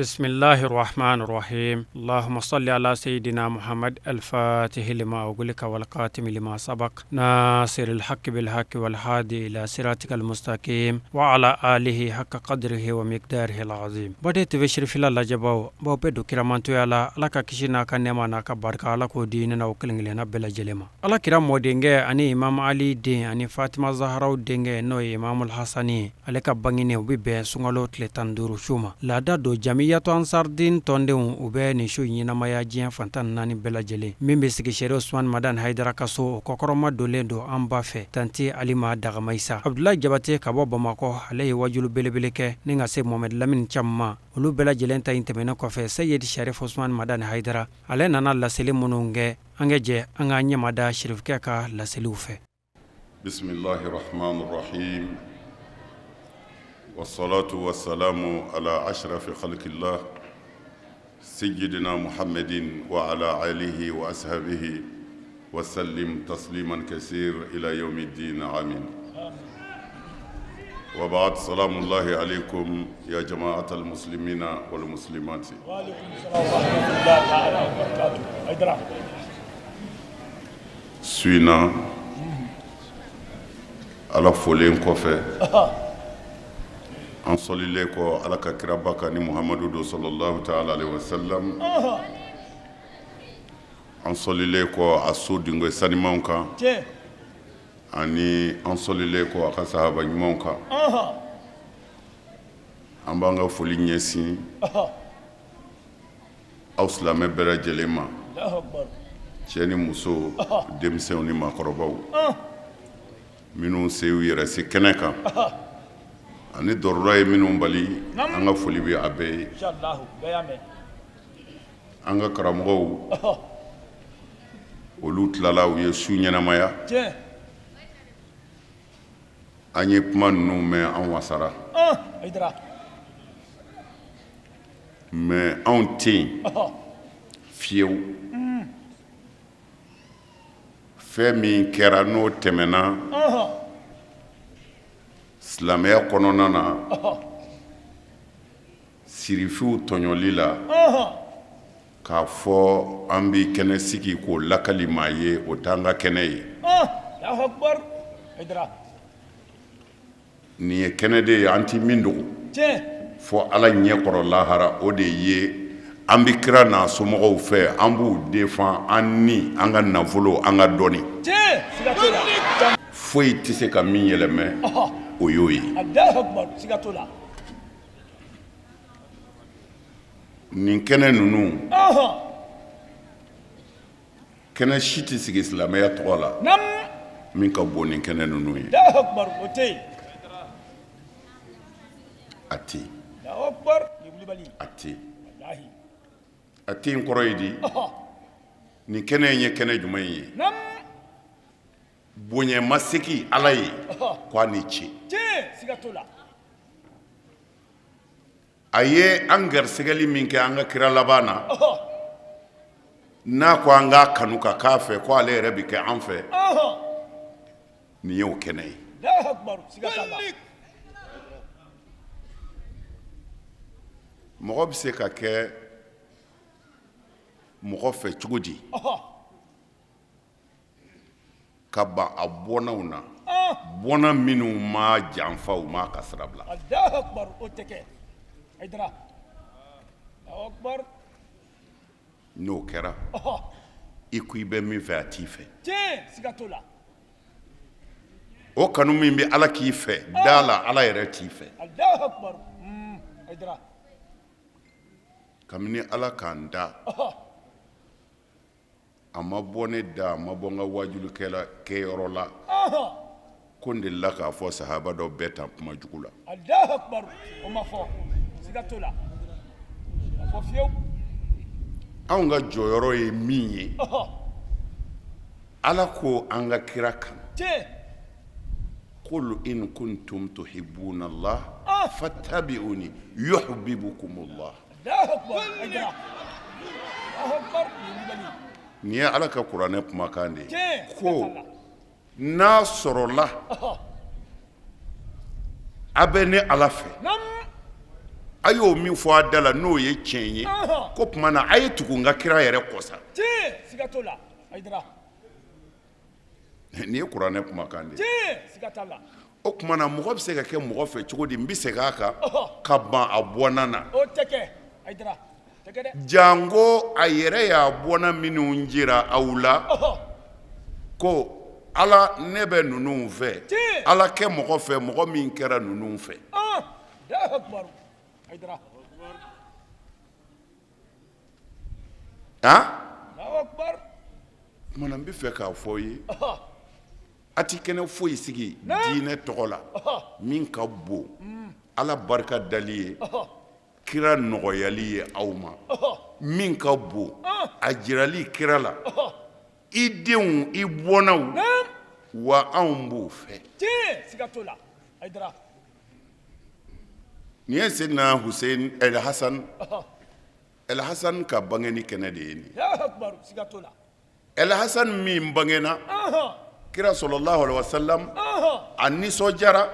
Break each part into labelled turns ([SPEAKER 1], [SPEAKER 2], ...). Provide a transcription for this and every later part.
[SPEAKER 1] Bisimilahi rahmani rahim Allahumma salli ala sayyidina Muhammad al-fatihi lima ughliqa wal khatimi lima sabaq nasiril haqqi bil haqqi wal hadi ila siratikal mustaqim wa ala alihi haqqa qadrihi wa miqdarihi al-azim Baden TV Sirifila lajɛbaaw b'aw bɛɛ don kiramantoya la Ala ka kisi n'a ka nɛɛma n'a ka barika Ala k'o di ne n'aw kelen-kelenna bɛɛ lajɛlen ma Ala kira mɔdenkɛ ani Imam Ali den ani Fatima Zaharaw denkɛ n'o ye Imamul Hasani ye Ale ka bangeni o bɛ bɛn sunkalo tile 15 su ma. Laada don Jamiyatu Ansardin tɔndenw u bɛ nin su in ɲɛnamaya diɲɛ fan 14 bɛɛ lajɛlen. Min bɛ sigi Serifu Usumani Madani Hayidara ka so, o kɔkɔrɔma donnen don an ba fɛ Tanti Alima Dagamayisa. Abudulayi Jabate ka bɔ Bamakɔ, ale ye wajulu belebele kɛ ni ka se Mohamɛdi Lamini Cam ma. Olu bɛɛ lajɛlen ta in tɛmɛnen kɔfɛ, Seyidi Serifu Usumani Madani Hayidara, ale nana laseli minnu kɛ, an ka jɛ an k'an ɲɛmada Serifukɛ ka laseliw fɛ.
[SPEAKER 2] بسم الله الرحمن الرحيم والصلاة والسلام على أشرف خلق الله سيدنا محمد وعلى آله وأصحابه وسلم تسليما كثير إلى يوم الدين آمين وبعد سلام الله عليكم يا جماعة المسلمين والمسلمات
[SPEAKER 3] وعليكم السلام ورحمة الله تعالى وبركاته
[SPEAKER 2] Su in na ala folen kɔfɛ an sɔlilen kɔ ala ka kiraba kan ni muhamadu don sallallahu taala alayhi wa sallam an sɔlilen kɔ a so denkɛ sanimanw kan ani an sɔlilen kɔ a ka sahaba ɲumanw kan an b'an ka foli ɲɛsin Aw silamɛ bɛɛ lajɛlen ma cɛ ni muso denmisɛnw ni maakɔrɔbaw minnu se y'u yɛrɛ se kɛnɛ kan ani dɔrɔrɔ ye minnu bali an ka foli bɛ a bɛɛ ye an ka karamɔgɔw olu tilala u ye su ɲɛnamaya an ye kuma ninnu mɛn an wasara mais anw tɛ yen fiyewu fɛn min kɛra n'o tɛmɛna silamɛya kɔnɔna na sirifiw tɔɲɔli la k'a fɔ an bɛ kɛnɛ sigi k'o lakali maa ye o t'an ka kɛnɛ ye Nin ye kɛnɛ de ye an tɛ min dogo fɔ ala ɲɛ kɔrɔ lahara o de ye an bɛ kira n'a somɔgɔw fɛ an b'u défend an ni an ka nafolo an ka dɔnni foyi tɛ se ka min yɛlɛmɛ o y'o ye nin kɛnɛ ninnu Kɛnɛ si tɛ sigi silamɛya tɔgɔ la min ka bon ni kɛnɛ ninnu ye a tɛ a tɛ a tɛ yen kɔrɔ ye di nin kɛnɛ in ye kɛnɛ jumɛn ye bonyamasegin ala ye k' a ni ce A ye an garisɛgɛli min kɛ an ka kira laban na n'a ko an k'a kanu ka k'a fɛ ko ale yɛrɛ bɛ kɛ an fɛ nin y'o kɛnɛ ye mɔgɔ bɛ se ka kɛ mɔgɔ fɛ cogo di Ka ban a bɔnnaw na bɔnna minnu ma janfa u ma ka sira bila n'o kɛra i ko i bɛ min fɛ a t'i fɛ o kanu min bɛ ala k'i fɛ da la ala yɛrɛ t'i fɛ kabini ala k'an da A ma bɔ ne da a ma bɔ n ka wajulikɛla kɛyɔrɔ la ko n delila k'a fɔ sahaba dɔ bɛɛ tan kuma jugu la anw ka jɔyɔrɔ ye min ye ala ko an ka kira kan qul in kuntum tuhibbuna Allah fattabi'uni yuhbibkumullah Nin ye ala ka kuranɛ kumakan de ye ko n'a sɔrɔla a bɛ ne ala fɛ A y'o min fɔ a da la, n'o ye tiɲɛ ye, ko tuma na a ye tugu n ka kira yɛrɛ kɔ sa.
[SPEAKER 3] Siga t'o la, Hayidara.
[SPEAKER 2] Nin ye kuranɛ kumakan de ye.
[SPEAKER 3] Siga t'a la.
[SPEAKER 2] O tuma na mɔgɔ bɛ se ka kɛ mɔgɔ fɛ cogo di? N bɛ segin a kan, ka ban a bɔnna na.
[SPEAKER 3] O tɛ kɛ, Hayidara, tɛ kɛ dɛ.
[SPEAKER 2] Janko a yɛrɛ y'a bɔnna minnu jira aw la ko Ala, ne bɛ ninnu fɛ, Ala kɛ mɔgɔ fɛ mɔgɔ min kɛra ninnu fɛ. Han, tuma na n bɛ fɛ k'a fɔ ye, a ti kɛnɛ foyi sigi diinɛ tɔgɔ la min ka bon Ala barika dali ye, kira nɔgɔyali ye aw ma, min ka bon a jirali kira la i denw, i bɔnnaw, wa anw b'o fɛ. Nin ye Seydina Hussein El Hassan, El Hassan ka bangeni kɛnɛ de ye nin ye. El Hassan min bangena, kira sɔlɔlahu alayihi wa salam a nisɔndiyara,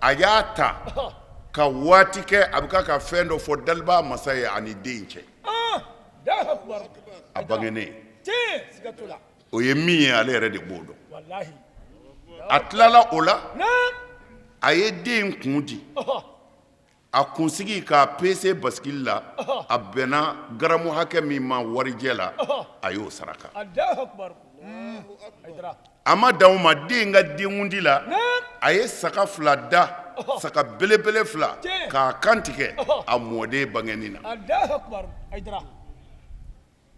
[SPEAKER 2] a y'a ta ka waati kɛ a bɛ ka fɛn dɔ fɔ dalibaa masa ye ani den cɛ. A bangenen, o ye min ye, ale yɛrɛ de b'o dɔn. A tilala o la, a ye den kun di, a kunsigi k'a pese basikili la, a bɛnna garamu hakɛ min ma warijɛ la, a y'o saraka. A ma dan o ma, den ka denkundi la, a ye saga fila da, saga belebele fila, k'a kantigɛ a mɔden bangeni na,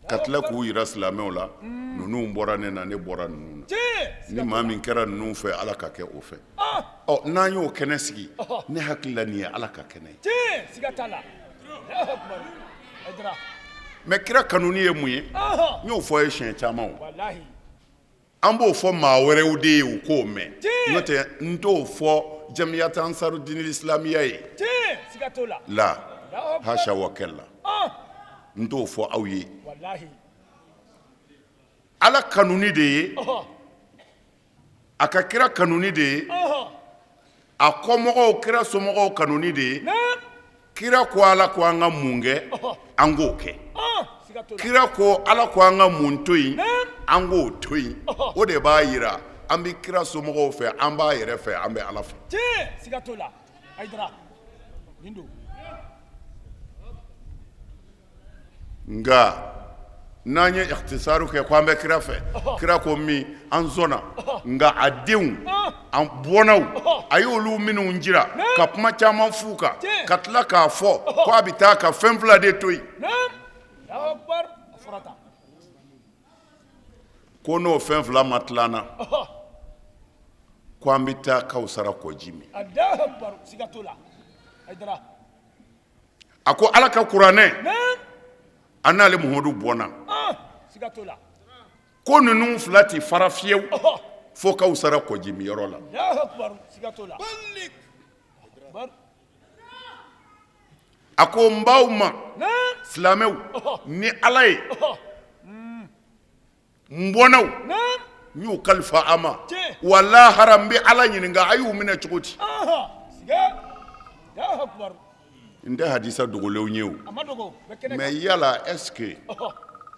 [SPEAKER 2] ka tila k'u jira silamɛw la, ninnu bɔra ne na, ne bɔra ninnu na. Ni maa min kɛra ninnu fɛ, Ala ka kɛ o fɛ. Ɔ, n'an y'o kɛnɛ sigi, ne hakili la nin ye Ala ka kɛnɛ ye. Mais kira kanuni ye mun ye? N y'o fɔ ye siɲɛ caman. O an b'o fɔ maa wɛrɛw de ye, u k'o mɛn, n'o tɛ n t'o fɔ Jamiyati Ansaru Dini Isilamiya ye la, hasha wa kalla, n t'o fɔ aw ye. Ala kanuni de ye a ka kira kanuni de ye, a kɔmɔgɔw, kira somɔgɔw kanuni de ye. Kira ko Ala ko an ka mun kɛ, an k'o kɛ. Kira ko Ala ko an ka mun to yen, an k'o to yen. O de b'a jira an bɛ kira somɔgɔw fɛ, an b'a yɛrɛ fɛ, an bɛ Ala fɛ. Nka n'an ye ikhtisaru kɛ ko an bɛ kira fɛ, kira ko min, an sɔnna, nka a denw, an bɔnnaw, a y'olu minnu jira ka kuma caman f'u kan, ka tila k'a fɔ ko a bɛ taa ka fɛn fila de to yen, ko n'o fɛn fila ma tila an na, ko an bɛ taa Kawusara kɔji min. A ko Ala ka kuranɛ a n'ale Muhamadu bɔnna, ko ninnu fila tɛ fara fiyewu fo Kawusara kɔji min yɔrɔ la. A ko n b'aw ma silamɛw ni Ala ye, n bɔnnaw, n y'u kalifa a ma, wa lahara n bɛ Ala ɲininka a y'u minɛ cogo di. N tɛ hadisa dogolenw ye o, mais yala est ce que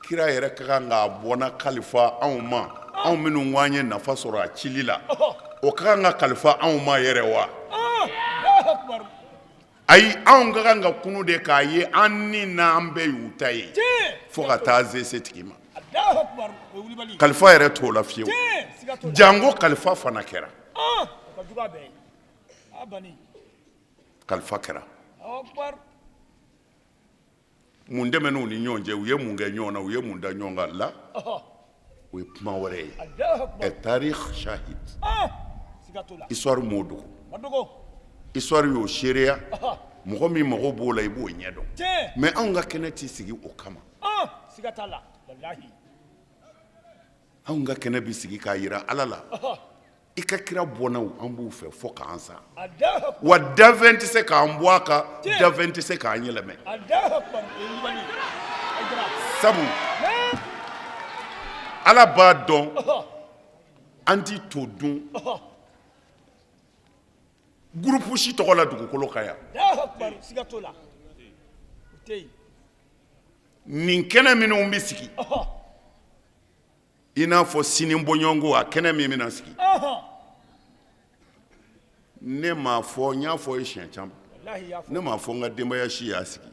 [SPEAKER 2] kira yɛrɛ ka kan k'a bɔnna kalifa anw ma, anw minnu ko an ye nafa sɔrɔ a cili la, o ka kan ka kalifa anw ma yɛrɛ wa? Ayi, anw ka kan ka kunu de k'a ye an ni n'an bɛɛ y'u ta ye fo ka taa se setigi ma. Kalifa yɛrɛ t'o la fiyewu, janko kalifa fana kɛra, kalifa kɛra. Mun tɛmɛn'u ni ɲɔgɔn cɛ, u ye mun kɛ ɲɔgɔn na, u ye mun da ɲɔgɔn kan la, o ye kuma wɛrɛ ye. Ɛ tarikh shahid, histoire m'o dogo, histoire y'o seereya. Mɔgɔ min mago b'o la, i b'o ɲɛdɔn. Mais anw ka kɛnɛ tɛ sigi o kama. Anw ka kɛnɛ bɛ sigi k'a jira Ala la, i ka kira bɔnnaw, an b'u fɛ fo k'an sa, wa danfɛn tɛ se k'an bɔ a kan, danfɛn tɛ se k'an yɛlɛmɛ. Sabu Ala b'a dɔn an tɛ to dun groupe si tɔgɔ la dugukolo kan yan. Nin kɛnɛ minnu bɛ sigi, i n'a fɔ sini bɔɲɔgɔnko, a kɛnɛ min bɛna sigi, ne m'a fɔ, n y'a fɔ ye siɲɛ caman, ne m'a fɔ n ka denbaya si y'a sigi.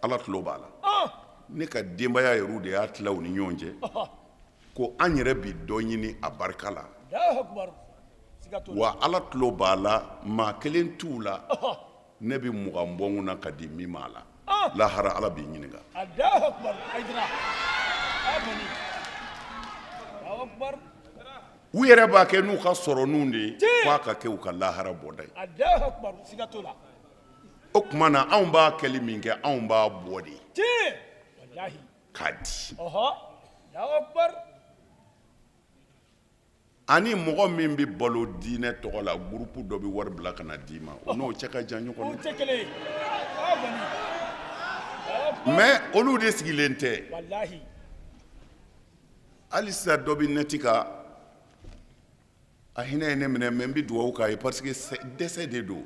[SPEAKER 2] Ala tulo b'a la, ne ka denbaya yɛrɛw de y'a tila u ni ɲɔgɔn cɛ ko an yɛrɛ bi dɔ ɲini a barika la. Wa Ala tulo b'a la, maa kelen t'u la ne bɛ 20 bɔ n kun na ka di min ma a la. Lahara Ala b'i ɲininka. U yɛrɛ b'a kɛ n'u ka sɔrɔninw de ye k'a ka kɛ u ka lahara bɔda ye. O tuma na anw b'a kɛli min kɛ, anw b'a bɔ de k'a di. Ani mɔgɔ min bɛ balo diinɛ tɔgɔ la, groupe dɔ bɛ wari bila ka na d'i ma, o n'o cɛ ka jan ɲɔgɔn na. Mais olu de sigilen tɛ. Hali sisan dɔ bɛ net kan, a hinɛ ye ne minɛ, mais n bɛ dugawu k'a ye parce que dɛsɛ de don.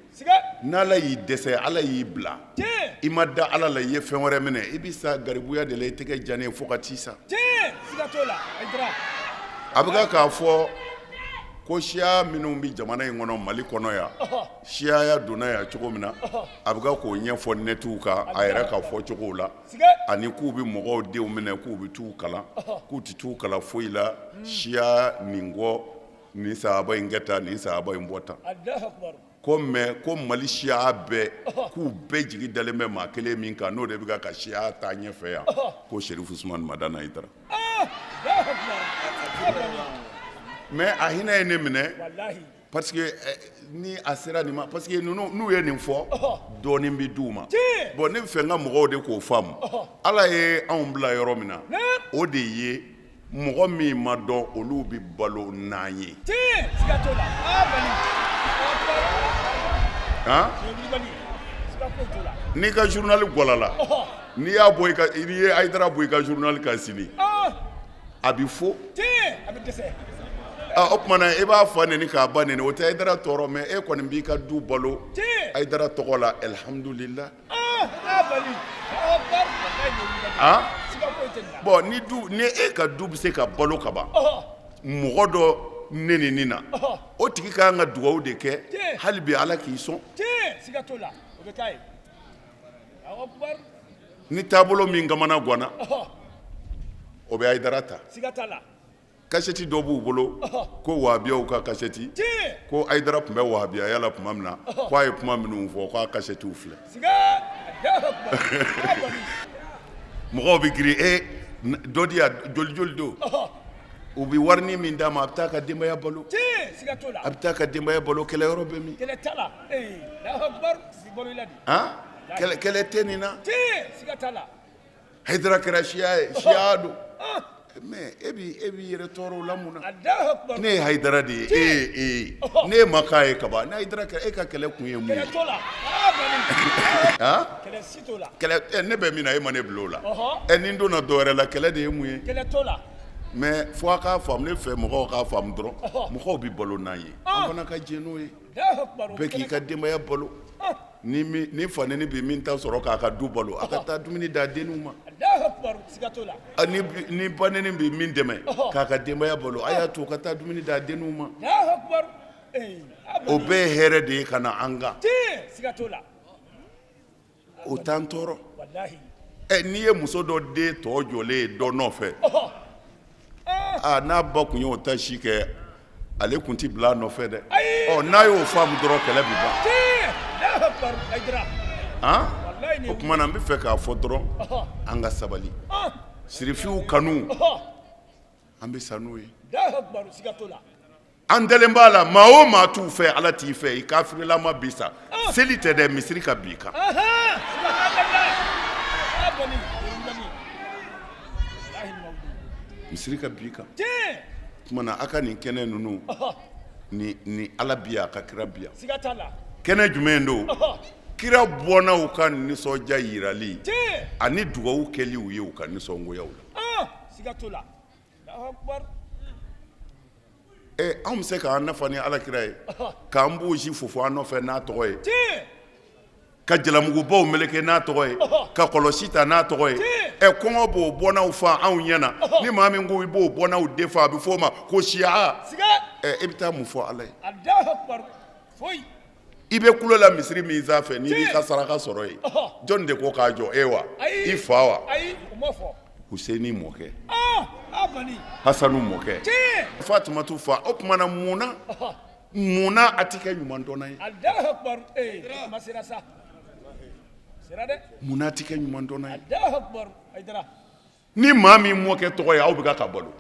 [SPEAKER 2] N'Ala y'i dɛsɛ, Ala y'i bila, i ma da Ala la, i ye fɛn wɛrɛ minɛ, i bɛ sa garibuya de la, i tɛgɛ jannen fo ka t'i sa. A bɛ k'a fɔ ko siya minnu bɛ jamana in kɔnɔ, Mali kɔnɔ yan, siyaya donna yan cogo min na, a bɛ k'o ɲɛfɔ netiw kan a yɛrɛ ka fɔ cogo la, ani k'u bɛ mɔgɔw denw minɛ k'u bɛ t'u kalan, k'u tɛ t'u kalan foyi la siya nin kɔ, nin sahaba in kɛ tan, nin sahaba in bɔ tan. Ko mais ko Mali siya bɛɛ, k'u bɛɛ jigi dalen bɛ maa kelen min kan, n'o de bɛ ka siya taa ɲɛfɛ yan, ko Serifu Usumani Madani Hayidara. Mais a hinɛ ye ne minɛ parce que ni a sera nin ma, parce que ninnu n'u ye nin fɔ, dɔɔnin bɛ d'u ma. Bon, ne bɛ fɛ n ka mɔgɔw de k'o faamu. Ala ye anw bila yɔrɔ min na, o de ye mɔgɔ min ma dɔn, olu bɛ balo n'an ye. N'i ka journal gwalala, n'i y'a bɔ, n'i ye Hayidara bɔ i ka journal kan sini, a bɛ fo. O tuma na i b'a fa neni k'a ba neni, o tɛ Hayidara tɔɔrɔ, mais e kɔni b'i ka du balo Hayidara tɔgɔ la, alihamudulila. Bon, ni du, ni e ka du bɛ se ka balo ka ban mɔgɔ dɔ nenini na, o tigi ka kan ka dugawu de kɛ hali bi, Ala k'i sɔn. Ni taabolo min kamana ganna, o bɛ Hayidara ta. Kasɛti dɔ b'u bolo ko wahabiyaw ka kasɛti, ko Hayidara tun bɛ wahabiyaya la tuma min na, ko a ye kuma minnu fɔ, k'a kasɛtiw filɛ. Mɔgɔw bɛ girin e dɔ di yan, joli joli don, u bɛ warini min d'a ma, a bɛ taa ka denbaya balo, a bɛ taa ka denbaya balo. Kɛlɛ yɔrɔ bɛ min? Kɛlɛ tɛ nin na. Hayidara kɛra siya ye, siya don, mais e b'i yɛrɛ tɔɔrɔ o la mun na? Ne ye Hayidara de ye, e ye e ye, ne ma k'a ye kaban. Ne Hayidara kɛra, e ka kɛlɛ kun ye mun ye? Kɛlɛ ne bɛ min na, e ma ne bila o la. Ɛ, ni n donna dɔ wɛrɛ la, kɛlɛ de ye mun ye? Mais fo a k'a faamu, ne fɛ mɔgɔw k'a faamu dɔrɔn, mɔgɔw bɛ balo n'an ye, an fana ka jɛn n'o ye. Bɛɛ k'i ka denbaya balo. Ni ni fa neni bɛ min ta sɔrɔ k'a ka du balo, a ka taa dumuni d'a denninw ma. Ni ba neni bɛ min dɛmɛ k'a ka denbaya balo, a y'a to ka taa dumuni d'a denninw ma. O bɛɛ ye hɛrɛ de ye ka na an kan. O t'an tɔɔrɔ. Ɛ, n'i ye muso dɔ den tɔ jɔlen ye dɔ nɔfɛ, aa, n'a ba tun y'o ta si kɛ, ale tun tɛ bila a nɔfɛ dɛ. Ɔ, n'a y'o faamu dɔrɔn, kɛlɛ bɛ ban. O tuma na n bɛ fɛ k'a fɔ dɔrɔn, an ka sabali. Sirifiw kanu, an bɛ sa n'o ye. An dalen b'a la, maa o maa t'u fɛ, Ala t'i fɛ, i kafirilama bi sa. Seli tɛ dɛ, misiri ka bin i kan. Misiri ka bin i kan. Tuma na a ka nin kɛnɛ ninnu ni ni Ala bi yan, a ka kira bi yan. Kɛnɛ jumɛn don? Kira bɔnnaw ka nisɔndiya yirali ani dugawu kɛli u ye u ka nisɔngoyaw la. Anw bɛ se k'an nafa ni Ala kira ye, k'an bosi fofo an nɔfɛ n'a tɔgɔ ye. Ka jalamugubaw meleke n'a tɔgɔ ye ka kɔlɔsi ta n'a tɔgɔ ye ɛ kɔngɔ b'o bɔnnaw fa anw ɲɛ na ni maa min ko i b'o bɔnnaw de fa a bɛ f'o ma ko siya ɛ e bɛ taa mun fɔ Ala ye i bɛ kulo la misiri min sanfɛ n'i b'i ka saraka sɔrɔ yen jɔn de ko k'a jɔ e wa i fa wa Huseni mɔkɛ Hasanu mɔkɛ Fatumatu fa o tuma na mun na mun na a tɛ kɛ ɲumandɔnna ye mun na a tɛ kɛ ɲumandɔnna ye ni maa min mɔkɛ tɔgɔ ye aw bɛ ka balo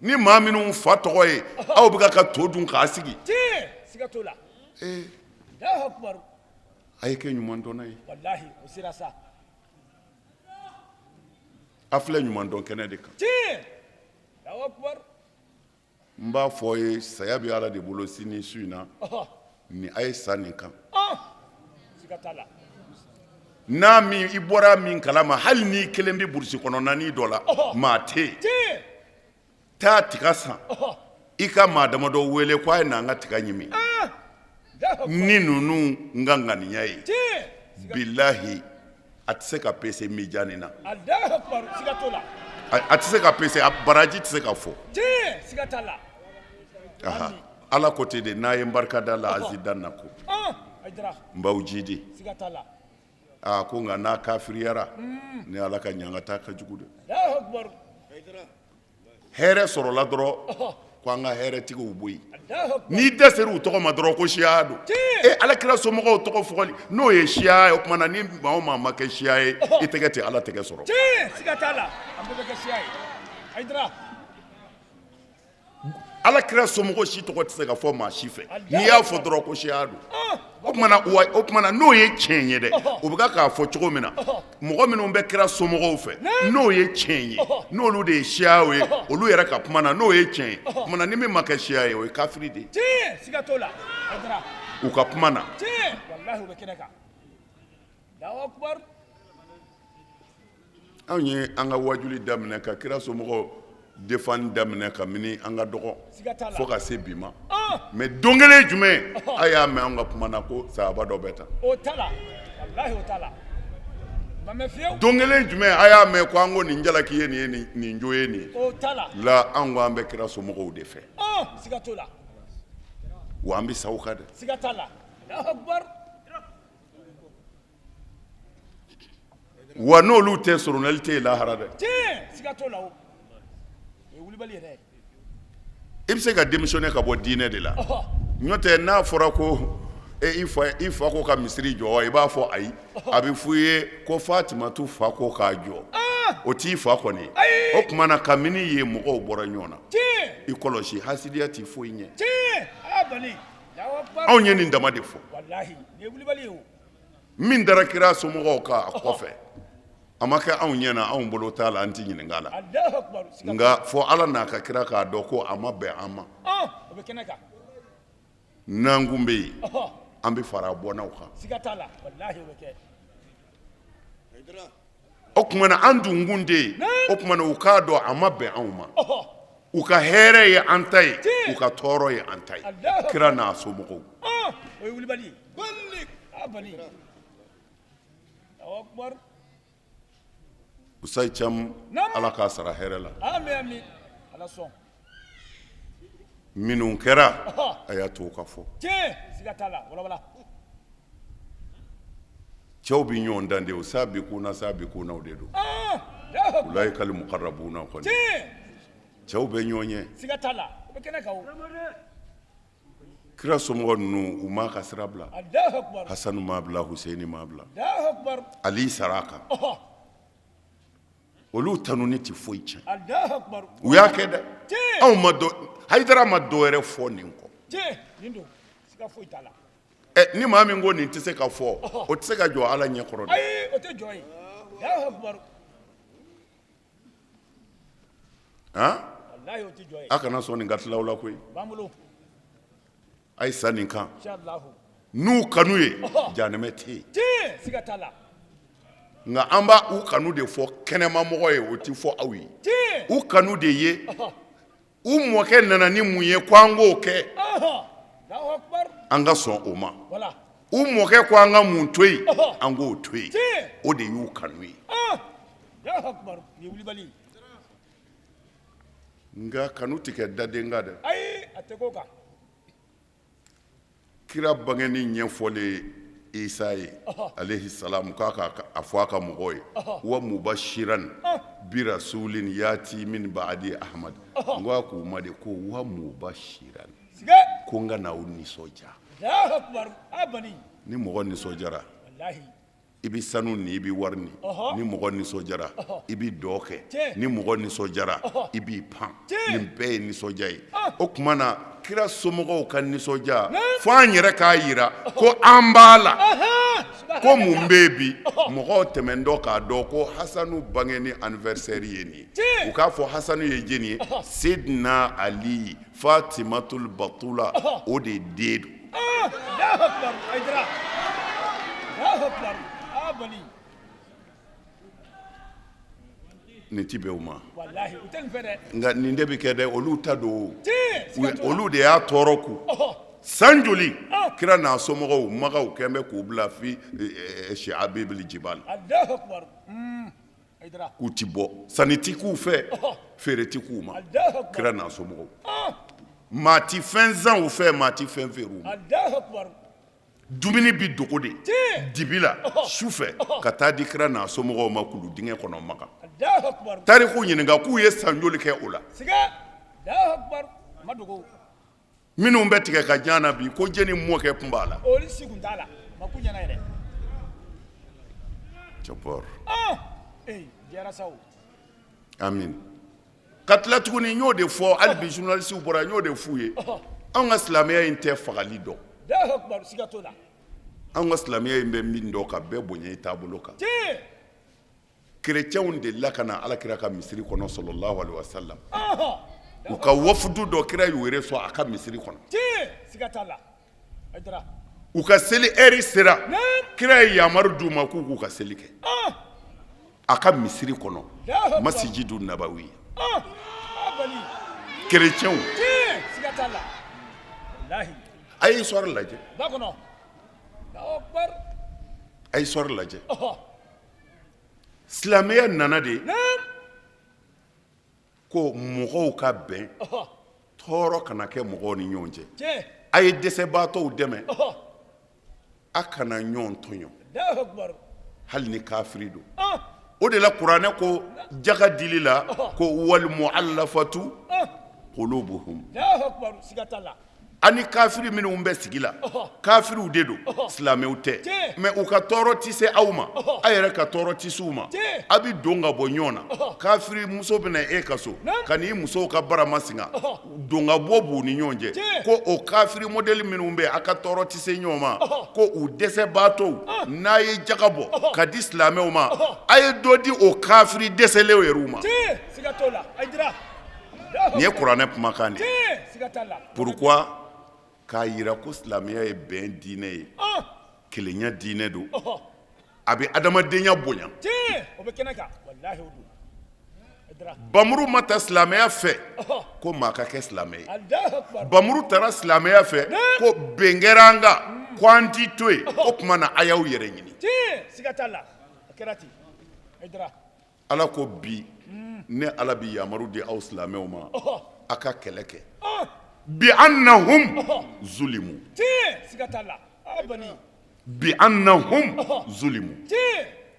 [SPEAKER 2] ni maa minnu fa tɔgɔ ye aw bɛ ka to dun k'a sigi a ye kɛ ɲumandɔnna ye a filɛ ɲumandɔn kɛnɛ de kan N b'a fɔ ye saya bɛ Ala de bolo sini su in na ni a ye sa nin kan n'a min i bɔra min kalama hali n'i kelen bɛ burusi kɔnɔna dɔ la maa tɛ yen taa tiga san i ka maa damadɔ wele ko a ye na an ka tiga ɲimi ni ninnu ka ŋaniya ye bilahi a tɛ se ka pese mijani na a tɛ se ka pese a baraji tɛ se ka fɔ Ala ko ten de n'a ye n barika da la azidannakum n b'aw jidi aa ko nka n'a kafiriyara ni Ala ka ɲangata ka jugu dɛ Hɛrɛ sɔrɔla dɔrɔn ko an ka hɛrɛtigiw bɔ yen n'i dɛsɛra u tɔgɔ ma dɔrɔn ko siya don e ala kira somɔgɔw tɔgɔ fɔli n'o ye siya ye o tuma na ni maa o maa ma kɛ siya ye i tɛgɛ tɛ Ala tɛgɛ sɔrɔ. Ala kira somɔgɔ si tɔgɔ tɛ se ka fɔ maa si fɛ n'i y'a fɔ dɔrɔn ko siya don o o tuma na n'o ye tiɲɛ ye dɛ u bɛ k'a fɔ cogo min na mɔgɔ minnu bɛ kira somɔgɔw fɛ n'o ye tiɲɛ ye n'olu de ye siya ye olu yɛrɛ ka kuma na n'o ye tiɲɛ ye o tuma na ni min ma kɛ siya ye o ye kafiri de ye u ka kuma na. Anw ye an ka wajuli daminɛ ka kira somɔgɔw défendre daminɛ kabini an ka dɔgɔ fo ka se bi ma mais don kelen jumɛn a y'a mɛn an ka kuma na ko sahaba dɔ bɛ tan don kelen jumɛn a y'a mɛn ko an ko nin jalaki ye nin ye nin jo ye nin ye la an ko an bɛ kira somɔgɔw de fɛ wa an bɛ sa u kan dɛ. Wa n'olu tɛ soronali tɛ yen lahara dɛ. I bɛ se ka démissionner ka bɔ diinɛ de la n'o tɛ n'a fɔra ko i fa ko ka misiri jɔ i b'a fɔ ayi a bɛ fɔ i ye ko Fatimatu fa ko k'a jɔ o t'i fa kɔni o tuma na kabini yen mɔgɔw bɔra ɲɔgɔn na i kɔlɔsi hasidiya tɛ foyi ɲɛ anw ye nin dama de fɔ. Min dara kira somɔgɔw kan a kɔfɛ a ma kɛ anw ɲɛ na anw bolo t'a la an tɛ ɲininka la nka fɔ Ala n'a ka kira k'a dɔn ko a ma bɛn an ma n'an kun bɛ yen an bɛ fara a bɔnnaw kan o tuma na an dun kun tɛ yen o tuma na u k'a dɔn a ma bɛn anw ma u ka hɛrɛ ye an ta ye u ka tɔɔrɔ ye an ta ye kira n'a somɔgɔw Usayi Camu Ala k'a sara hɛrɛ la minnu kɛra a y'a to ka fɔ cɛw bɛ ɲɔgɔn dan de o sabiquna sabiqunaw de don ulaikal muqarrabuna kɔni cɛw bɛ ɲɔgɔn ɲɛ Kira somɔgɔ ninnu u m'a ka sira bila Hasanu m'a bila Huseni m'a bila Ali sara a kan olu tanuni tɛ foyi tiɲɛ u y'a kɛ dɛ anw ma Hayidara ma dɔ wɛrɛ fɔ nin kɔ ni maa min ko nin tɛ se ka fɔ o tɛ se ka jɔ Ala ɲɛ kɔrɔ dɛ A kana sɔn nin ka tila aw la koyi a ye sa nin kan n'u kanu ye janɛmɛ tɛ yen nka an b'a u kanu de fɔ kɛnɛmamɔgɔ ye o tɛ fɔ aw ye u kanu de ye u mɔkɛ nana ni mun ye ko an k'o kɛ an ka sɔn o ma. U mɔkɛ ko an ka mun to yen, an k'o to yen, o de y'u kanu ye. Nka kanu tɛ kɛ daden kan dɛ.
[SPEAKER 3] Ayi, a tɛ k'o kan.
[SPEAKER 2] Kira bangeni ɲɛfɔlen Isa ye alayhi salam, k'a ka a fɔ a ka mɔgɔw ye wa mubashiran bi rasulin yati min ba'di ahmad. N ko a k'u ma de ko wa mubashiran, ko n ka n'aw nisɔndiya. Ni mɔgɔ nisɔndiyara, i bɛ sanu ni i bɛ wari ni. Ni mɔgɔ nisɔndiyara, i bɛ dɔn kɛ. Ni mɔgɔ nisɔndiyara, i b'i pan. Nin bɛɛ ye nisɔndiya ye. O tuma na kira somɔgɔw ka nisɔndiya, fo an yɛrɛ k'a jira ko an b'a la. Ko mun bɛ yen bi, mɔgɔw tɛmɛntɔ k'a dɔn ko Hasanu bangeni anniversaire ye nin ye, u k'a fɔ Hasanu ye jɔni ye? Sedina Ali Fatimatul Batula, o de den don. Nin ti bɛn u ma, nka nin de bɛ kɛ dɛ. Olu ta don, olu de y'a tɔɔrɔ ku san joli. Kira n'a somɔgɔw Makan kɛn bɛ k'u bila fi shi'abil jibal, k'u ti bɔ, sanni ti k'u fɛ, feere ti k'u ma. Kira n'a somɔgɔw, maa ti fɛn san u fɛ, maa ti fɛn feere u ma. Dumuni bi dogo de dibi la su fɛ ka taa di kira n'a somɔgɔw ma kulu dingɛ kɔnɔ Makan. Tariku ɲininka k'u ye san joli kɛ o la. Minnu bɛ tigɛ ka jan na bi, ko jɛni mɔkɛ tun b'a la. Amin. Ka tila tuguni, n y'o de fɔ hali bi, journalisiw bɔra, n y'o de f'u ye. Anw ka silamɛya in tɛ fagali dɔn. Anw ka silamɛya in bɛ min dɔn, ka bɛɛ bonya i taabolo kan. Kerecɛnw delila ka na ala kira ka misiri kɔnɔ sallallahu alaihi wasallam. U ka wafudu dɔ, kira y'u reçoit a ka misiri kɔnɔ. U ka seli ɛri sera, kira ye yamaru d'u ma k'u k'u ka seli kɛ a ka misiri kɔnɔ, masijidu nabawi. Kerecɛnw, a ye histoire lajɛ, a ye histoire lajɛ. Silamɛya nana de ko mɔgɔw ka bɛn, tɔɔrɔ kana kɛ mɔgɔw ni ɲɔgɔn cɛ. A ye dɛsɛbaatɔw dɛmɛ, a kana ɲɔgɔn tɔɲɔ, hali ni kafiri don. O de la kuranɛ ko jaga dili la ko wal mu'allafatu qulubuhum. Ani kafiri minnu bɛ sigi la, kafiriw de don, silamɛw tɛ, mais u ka tɔɔrɔ tɛ se aw ma, aw yɛrɛ ka tɔɔrɔ tɛ se u ma. A bɛ don ka bɔ ɲɔgɔn na. Kafiri muso bɛ na e ka so ka n'i musow ka barama singa, don ka bɔ b'u ni ɲɔgɔn cɛ. Ko o kafiri modèle minnu bɛ, a ka tɔɔrɔ tɛ se ɲɔgɔn ma, ko u dɛsɛbaatɔw, n'a ye jaga bɔ ka di silamɛw ma, a ye dɔ di o kafiri dɛsɛlenw yɛrɛw ma. Nin ye kuranɛ kumakan de ye. Pourquoi? K'a jira ko silamɛya ye bɛn diinɛ ye, kelenya diinɛ don, a bɛ adamadenya bonya. Bamuru ma ta silamɛya fɛ ko maa ka kɛ silamɛ ye. Bamuru tara silamɛya fɛ ko bɛn kɛra an kan, ko an ti to yen, o tuma na a y'aw yɛrɛ ɲini. Ala ko bi ne Ala bɛ yamaru di aw silamɛw ma, a ka kɛlɛ kɛ bi annahum zulimu, bi annahum zulimu.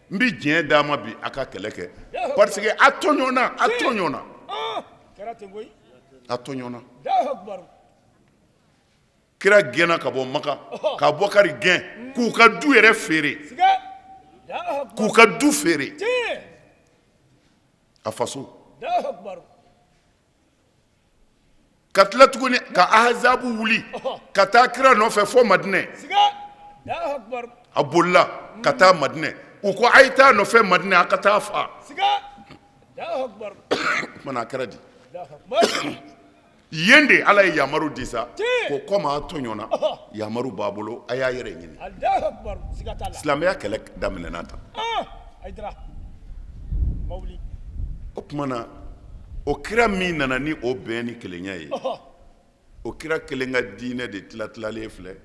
[SPEAKER 2] N bɛ diɲɛ d'a ma bi, a ka kɛlɛ kɛ parce que a tɔɲɔna, a tɔɲɔna, a tɔɲɔna. Kira gɛnna ka bɔ Makan, ka Abubakari gɛn k'u ka du yɛrɛ feere, k'u ka du feere a faso, ka tila tuguni ka ahazabu wuli ka taa kira nɔfɛ fo Madinɛ. A bolila ka taa Madinɛ, u ko a ye taa nɔfɛ Madinɛ, a ka taa faa. O tuma na a kɛra di? Yen de Ala ye yamaru di sa ko comme a tɔɲɔna, yamaru b'a bolo, a y'a yɛrɛ ɲini. Silamɛya kɛlɛ daminɛna tan. O tuma na o kira min nana ni o bɛn ni kelenya ye, o kira kelen ka diinɛ de tilatilalen filɛ.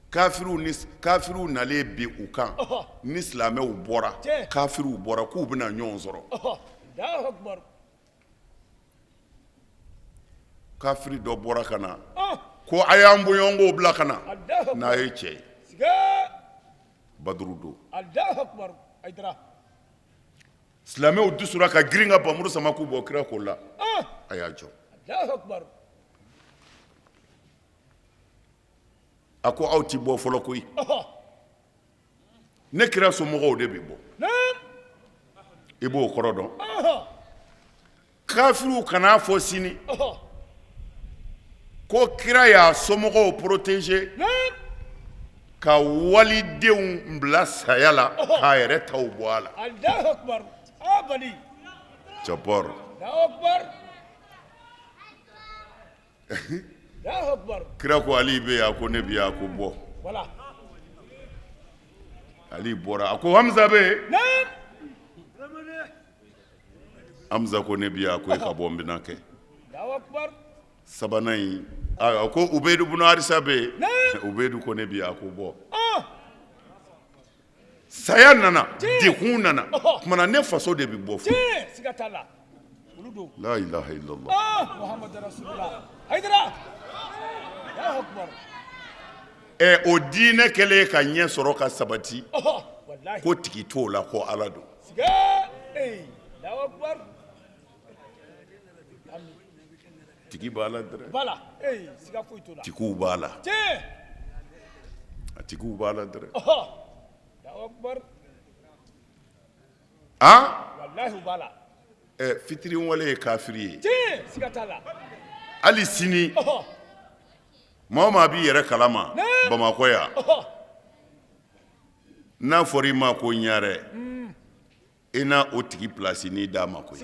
[SPEAKER 2] Kafiriw ni kafiriw nalen bin u kan ni silamɛw bɔra kafiriw bɔra k'u bɛna ɲɔgɔn sɔrɔ kafiri dɔ bɔra ka na ko a y'an bɔɲɔgɔnkow bila ka na n'a ye cɛ ye baduru don silamɛw dusura ka girin ka bamuru sama k'u bɔ kira k'o la a y'a jɔ a ko aw ti bɔ fɔlɔ koyi ne kira somɔgɔw de bɛ bɔ i b'o kɔrɔ dɔn kafiriw kan'a fɔ sini ko kira y'a somɔgɔw protéger ka walidenw bila saya la k'a yɛrɛ taw bɔ a la jabɔr Kira ko Ali bɛ yan a ko ne bɛ yan a ko bɔ Ali bɔra a ko Hamza bɛ yen Hamza ko ne bɛ yan a ko e ka bɔ n bɛna kɛ sabanan in a ko Ubeyidu bunu Arisa bɛ yen Ubeyidu ko ne bɛ yan a ko bɔ saya nana degun nana tuma na ne faso de bɛ bɔ fɔlɔ la ilaha illallah ɛ o diinɛ kɛlen ka ɲɛ sɔrɔ ka sabati ko tigi t'o la ko Ala don tigi b'a la dɛrɛ tigiw b'a la a tigiw b'a la dɛrɛ a ɛ fitiriwale ye kafiri ye hali sini maa o maa b'i yɛrɛ kalama Bamakɔ yan n'a fɔra i ma ko ɲarɛ i na o tigi pilasi n'i d'a ma koyi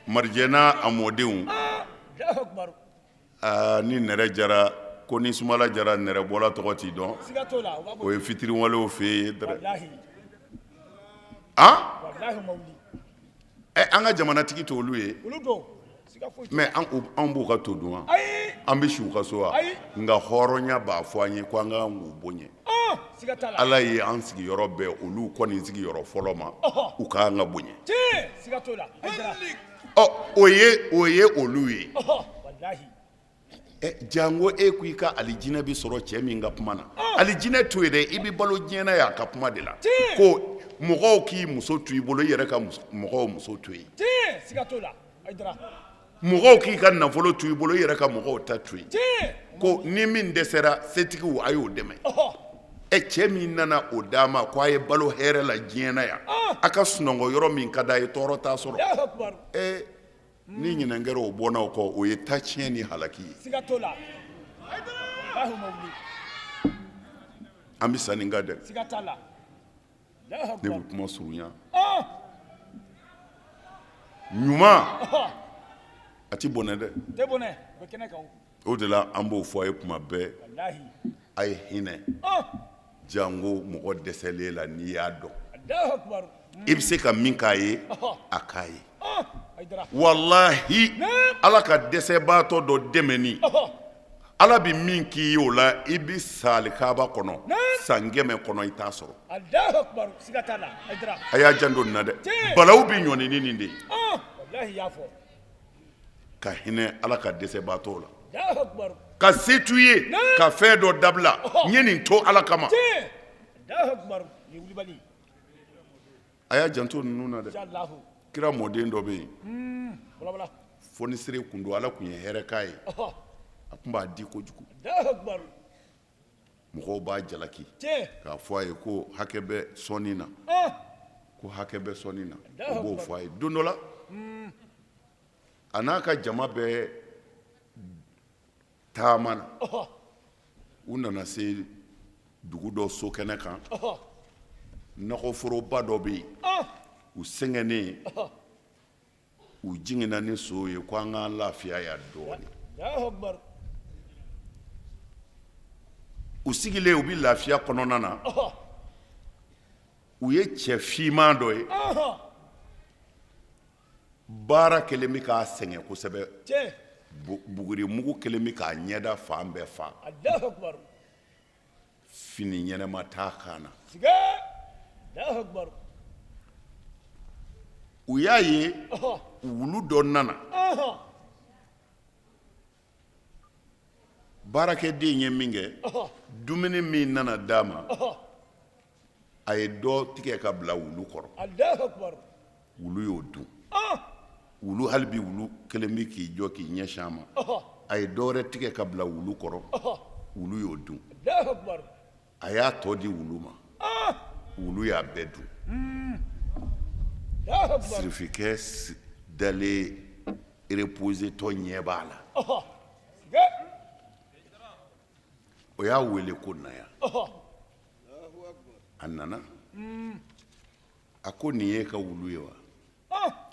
[SPEAKER 2] marijɛ n'a a mɔdenw aa ni nɛrɛ jara ko ni sumala jara nɛrɛbɔla tɔgɔ t'i dɔn o ye fitiriwalew fɛ yen dɛrɛ a ɛ an ka jamanatigi t'olu ye mais an b'u ka to dun wa an bɛ si u ka so wa nka hɔrɔnya b'a fɔ an ye ko an ka kan k'u bonya ala ye an sigiyɔrɔ bɛn olu kɔni sigiyɔrɔ fɔlɔ ma u ka kan ka bonya ɔ o ye o ye olu ye janko e ko i ka alijinɛ bɛ sɔrɔ cɛ min ka kuma na alijinɛ to yen dɛ i bɛ balo diɲɛ na y'a ka kuma de la ko mɔgɔw k'i muso to i bolo i yɛrɛ ka mɔgɔw muso to yen mɔgɔw k'i ka nafolo to i bolo i yɛrɛ ka mɔgɔw ta to yen ko ni min dɛsɛra setigiw a y'o dɛmɛ ɛ cɛ min nana o d'a ma ko a ye balo hɛrɛ la diɲɛ na yan a ka sunɔgɔ yɔrɔ min ka d'a ye tɔɔrɔ t'a sɔrɔ ɛ ni ɲinɛ kɛra o bɔnnaw kɔ o ye tatiɲɛ ni halaki ye
[SPEAKER 3] siga t'o la walahi o ma wuli
[SPEAKER 2] an bɛ sa nin kan dɛ
[SPEAKER 3] siga t'a la Alahu
[SPEAKER 2] ne
[SPEAKER 3] akubar
[SPEAKER 2] bɛ kuma surunya
[SPEAKER 3] ɔn
[SPEAKER 2] ɲuman
[SPEAKER 3] ɔhɔ
[SPEAKER 2] a ti bɔnɛ dɛ
[SPEAKER 3] tɛ bɔnɛ o bɛ kɛnɛ kan o
[SPEAKER 2] o de la an b'o fɔ a ye kuma bɛɛ
[SPEAKER 3] walahi
[SPEAKER 2] a ye hinɛ
[SPEAKER 3] ɔn
[SPEAKER 2] janko mɔgɔ dɛsɛlen la n'i y'a dɔn
[SPEAKER 3] Alahu akubar
[SPEAKER 2] i bɛ se ka min k'a ye a k'a ye
[SPEAKER 3] ɔn Hayidara
[SPEAKER 2] walahi ala ka dɛsɛbaatɔ dɔ dɛmɛni ala bɛ min k'i ye o la i bɛ sa alikaba kɔnɔ san 100 kɔnɔ i t'a sɔrɔ
[SPEAKER 3] Alahu akubar siga t'a la Hayidara
[SPEAKER 2] a y'a janto nin na dɛ balawu bɛ ɲɔni ni nin de ye
[SPEAKER 3] ɔn walahi i y'a fɔ
[SPEAKER 2] ka hinɛ ala ka dɛsɛbaatɔ la
[SPEAKER 3] Alahu akubar
[SPEAKER 2] ka se t'u ye ka fɛn dɔ dabila n ye nin to ala kama
[SPEAKER 3] tiɲɛ Alahu akubar nin ye wulibali ye
[SPEAKER 2] a y'a janto ninnu na dɛ
[SPEAKER 3] Alahu
[SPEAKER 2] kira mɔden dɔ bɛ yen
[SPEAKER 3] balabala
[SPEAKER 2] fonisere kun don ala kun ye hɛrɛ k'a ye
[SPEAKER 3] ɔhɔ
[SPEAKER 2] a kun b'a di kojugu
[SPEAKER 3] Alahu akubar
[SPEAKER 2] mɔgɔw b'a jalaki
[SPEAKER 3] tiɲɛ
[SPEAKER 2] k'a fɔ a ye ko hakɛ bɛ sɔnni na
[SPEAKER 3] ɔn
[SPEAKER 2] ko hakɛ bɛ sɔnni na o b'o fɔ a ye don dɔ la a n'a ka jama bɛɛ taama na
[SPEAKER 3] ɔhɔ
[SPEAKER 2] u nana se dugu dɔ sokɛnɛ kan
[SPEAKER 3] ɔhɔ
[SPEAKER 2] nakɔforoba dɔ bɛ yen
[SPEAKER 3] ɔn
[SPEAKER 2] u sɛgɛnnen
[SPEAKER 3] ɔhɔ
[SPEAKER 2] u jiginna ni sow ye ko an k'an lafiya yan dɔɔnin
[SPEAKER 3] Alahu akubar
[SPEAKER 2] u sigilen u bɛ lafiya kɔnɔna na
[SPEAKER 3] ɔhɔ
[SPEAKER 2] u ye cɛ finman dɔ ye
[SPEAKER 3] ɔhɔ
[SPEAKER 2] baara kɛlen bɛ k'a sɛgɛn kosɛbɛ
[SPEAKER 3] tiɲɛ
[SPEAKER 2] bugurimugu kɛlen bɛ k'a ɲɛda fan bɛɛ fa
[SPEAKER 3] Alahu akubar
[SPEAKER 2] Fini ɲɛnama t'a kan na. U y'a ye wulu dɔ nana. Baarakɛden ye min kɛ, dumuni min nana d'a ma, a ye dɔ tigɛ ka bila wulu kɔrɔ. Wulu y'o dun. Wulu hali bi wulu kelen bɛ k'i jɔ k'i ɲɛsin a ma. A ye dɔ wɛrɛ tigɛ ka bila wulu kɔrɔ, wulu y'o dun. A y'a tɔ di wulu ma, wulu y'a bɛɛ dun. Sirifikɛ dalen reposé tɔ ɲɛ b'a la. O y'a wele ko na yan. A nana. A ko nin y'e ka wulu ye wa?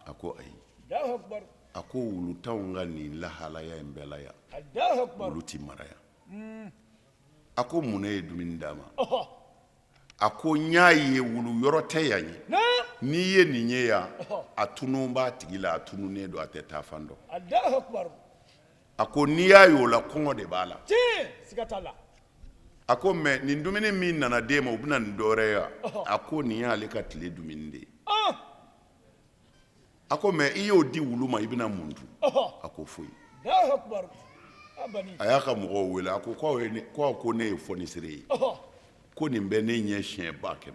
[SPEAKER 2] A ko ayi. A ko wulu t'anw ka nin lahalaya in bɛɛ la yan, wulu tɛ mara yan. A ko mun na e ye dumuni d'a ma? A ko n y'a ye wulu yɔrɔ tɛ yan ye. N'i ye nin ye yan, a tunun b'a tigi la, a tununnen don, a tɛ taa fan dɔn. A ko n'i y'a ye o la, kɔngɔ de b'a la. A ko mais nin dumuni min nana d'e ma, o bɛ na ni dɔwɛrɛ ye wa? A ko nin y'ale ka tile dumuni de ye. A ko mais i y'o di wulu ma, i bɛna mun dun? A ko foyi. A y'a ka mɔgɔw wele, a ko ko aw ko ne ye fɔnisere ye, ko nin bɛ ne ɲɛ siɲɛ 100,000.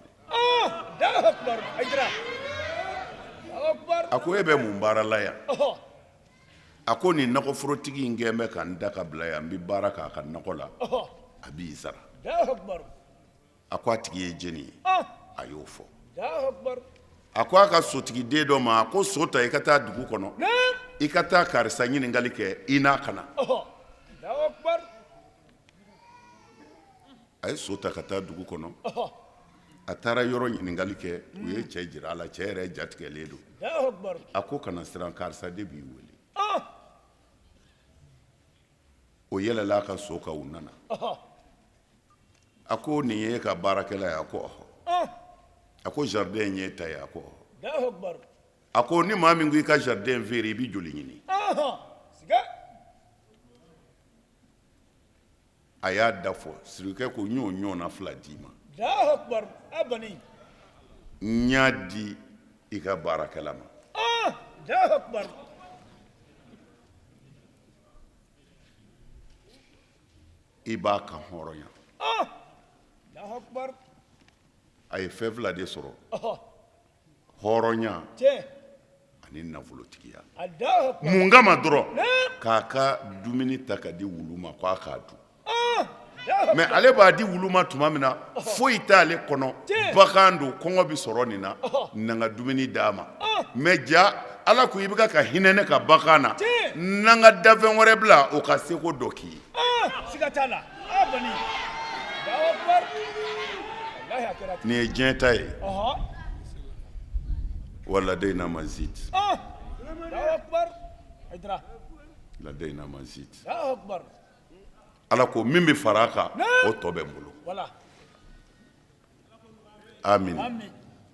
[SPEAKER 2] A ko e bɛ mun baara la yan? A ko nin nakɔforotigi in kɛn bɛ ka n da ka bila yan, n bɛ baara k'a ka nakɔ la, a b'i sara. A ko a tigi ye jɔni ye? A y'o fɔ. A ko a ka sotigiden dɔ ma, a ko so ta i ka taa dugu kɔnɔ, i ka taa karisa ɲininkali kɛ, i n'a ka na. A ye so ta ka taa dugu kɔnɔ. A taara yɔrɔ ɲininkali kɛ, u ye cɛ jira a la, cɛ yɛrɛ jatigɛlen don. A ko kana siran, karisa de b'i wele. O yɛlɛla a ka so kan, u nana. A ko nin ye e ka baarakɛla ye? A ko ɔhɔ. A ko jardin in y'e ta ye? A ko ɔhɔ. A ko ni maa min ko i ka jardin feere, i bɛ joli ɲini? A y'a da fɔ. Sirikɛ ko n y'o ɲɔgɔnna fila d'i ma, n y'a di i ka baarakɛla ma. I b'a kan hɔrɔnya. A ye fɛn fila de sɔrɔ, hɔrɔnya ani nafolotigiya. Mun kama dɔrɔn? K'a ka dumuni ta ka di wulu ma k'a k'a dun. Mais ale b'a di wulu ma tuma min na, foyi t'ale kɔnɔ, bagan don, kɔngɔ bɛ sɔrɔ nin na, na n ka dumuni d'a ma. Mais ja Ala ko i bɛ ka hinɛ ne ka bagan na, na n ka dafɛn wɛrɛ bila o ka seko dɔ k'i ye. Nin ye diɲɛ ta ye. Waladeyina mazid, ladeyina mazid. Ala ko min bɛ fara a kan, o tɔ bɛ n bolo. Amin.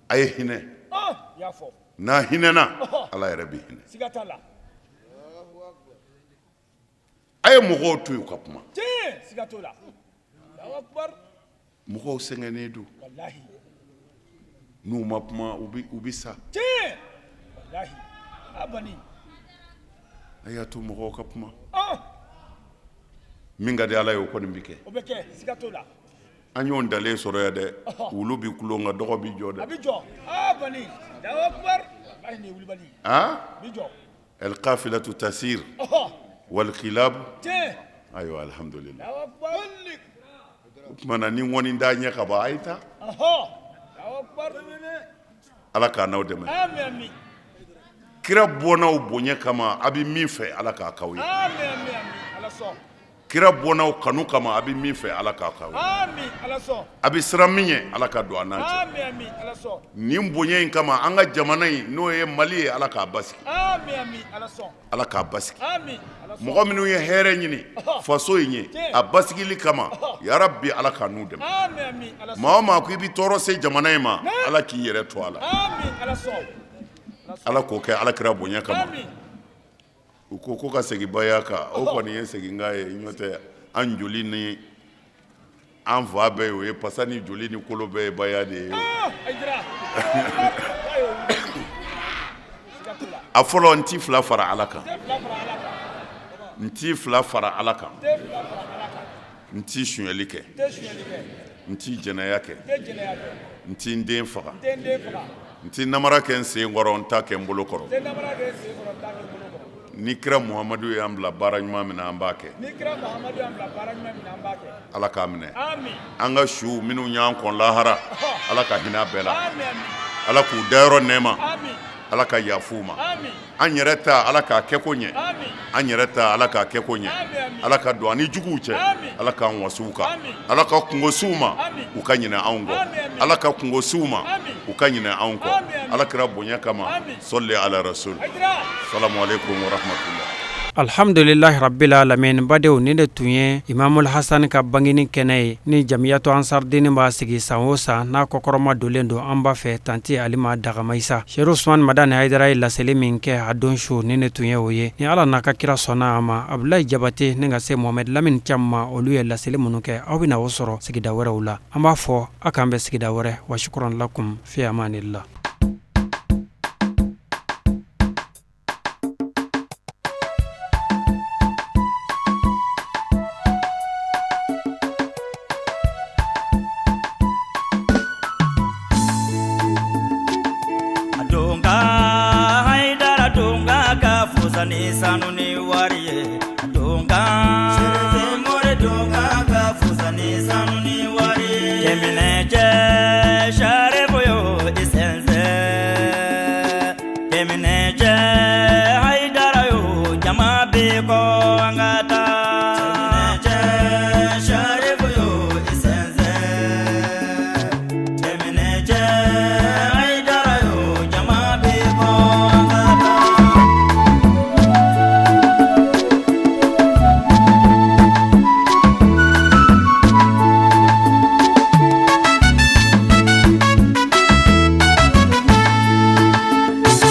[SPEAKER 2] A ye hinɛ. N'a hinɛna, Ala yɛrɛ bɛ hinɛ. A ye mɔgɔw to yen ka kuma. Mɔgɔw sɛgɛnnen don, n'u ma kuma u bɛ sa. A y'a to mɔgɔw ka kuma. Min ka di Ala ye, o kɔni bɛ kɛ. An y'o dalen sɔrɔ yan dɛ. Wulu bɛ kulo nka dɔgɔ bɛ jɔ dɛ. Alkafilatu tasir walikilabu. Ayiwa, alihamudulila. O tuma na ni ŋɔni t'a ɲɛ ka ban, a ye taa. Ala k'an n'aw dɛmɛ. Kira bɔnnaw bonya kama, a bɛ min fɛ, Ala k'a k'aw ye. Kira bɔnnaw kanu kama, a bɛ min fɛ, Ala k'a k'aw ye. A bɛ siran min ɲɛ, Ala ka don an n'a cɛ. Nin bonya in kama, an ka jamana in, n'o ye Mali ye, Ala k'a basigi, Ala k'a basigi. Mɔgɔ minnu ye hɛrɛ ɲini faso in ye a basigili kama, yarabi Ala k'an n'u dɛmɛ. Maa o maa ko i bɛ tɔɔrɔ se jamana in ma, Ala k'i yɛrɛ to a la. Ala k'o kɛ Ala kira bonya kama. U ko ko ka segin baya kan, o kɔni ye seginkan ye, n'o tɛ an joli ni An fa bɛɛ ye o ye, pasa ni joli ni kolo bɛɛ ye baya de ye. A fɔlɔ, n ti fila fara Ala kan, n ti fila fara Ala kan, n ti sonyali kɛ, n ti jɛnɛya kɛ, n ti n den faga, n ti namara kɛ n sen kɔrɔ, n t'a kɛ n bolo kɔrɔ. Ni kira Muhamadu y'an bila baara ɲuman min na, an b'a kɛ. Ala k'a minɛ. An ka su minnu y'an kɔn lahara, Ala ka hinɛ bɛɛ la, Ala k'u dayɔrɔ nɛɛma, Ala ka yafa u ma. An yɛrɛ ta, Ala k'a kɛ ko ɲɛ. An yɛrɛ ta, Ala k'a kɛ ko ɲɛ. Ala ka don an ni juguw cɛ. Ala k'an waso u kan. Ala ka kunko s'u ma, u ka ɲinɛ anw kɔ. Ala ka kunko s'u ma, u ka ɲinɛ anw kɔ, Ala kira bonya kama. Sɔli ala rasul. Salamu aleykum wa rahmatula.
[SPEAKER 1] Alhamdulilahi rabbil alamin. Badenw, nin de tun ye Imamul Hasani ka bangeni kɛnɛ ye ni Jamiyatu Ansardini b'a sigi san o san, n'a kɔkɔrɔma donnen don an ba fɛ, tanti Alima Dagamaisa. Serifu Usumani Madani Hayidara ye laseli min kɛ a don su, nin de tun ye o ye. Ni Ala n'a ka kira sɔnna a ma, Abudulayi Jabate ni ka se Mohamɛdi Lamini Cam ma, olu ye laseli minnu kɛ, aw bɛna o sɔrɔ sigida wɛrɛw la. An b'a fɔ a k'an bɛn sigida wɛrɛ. Wa sukuran lakum fi amanillah.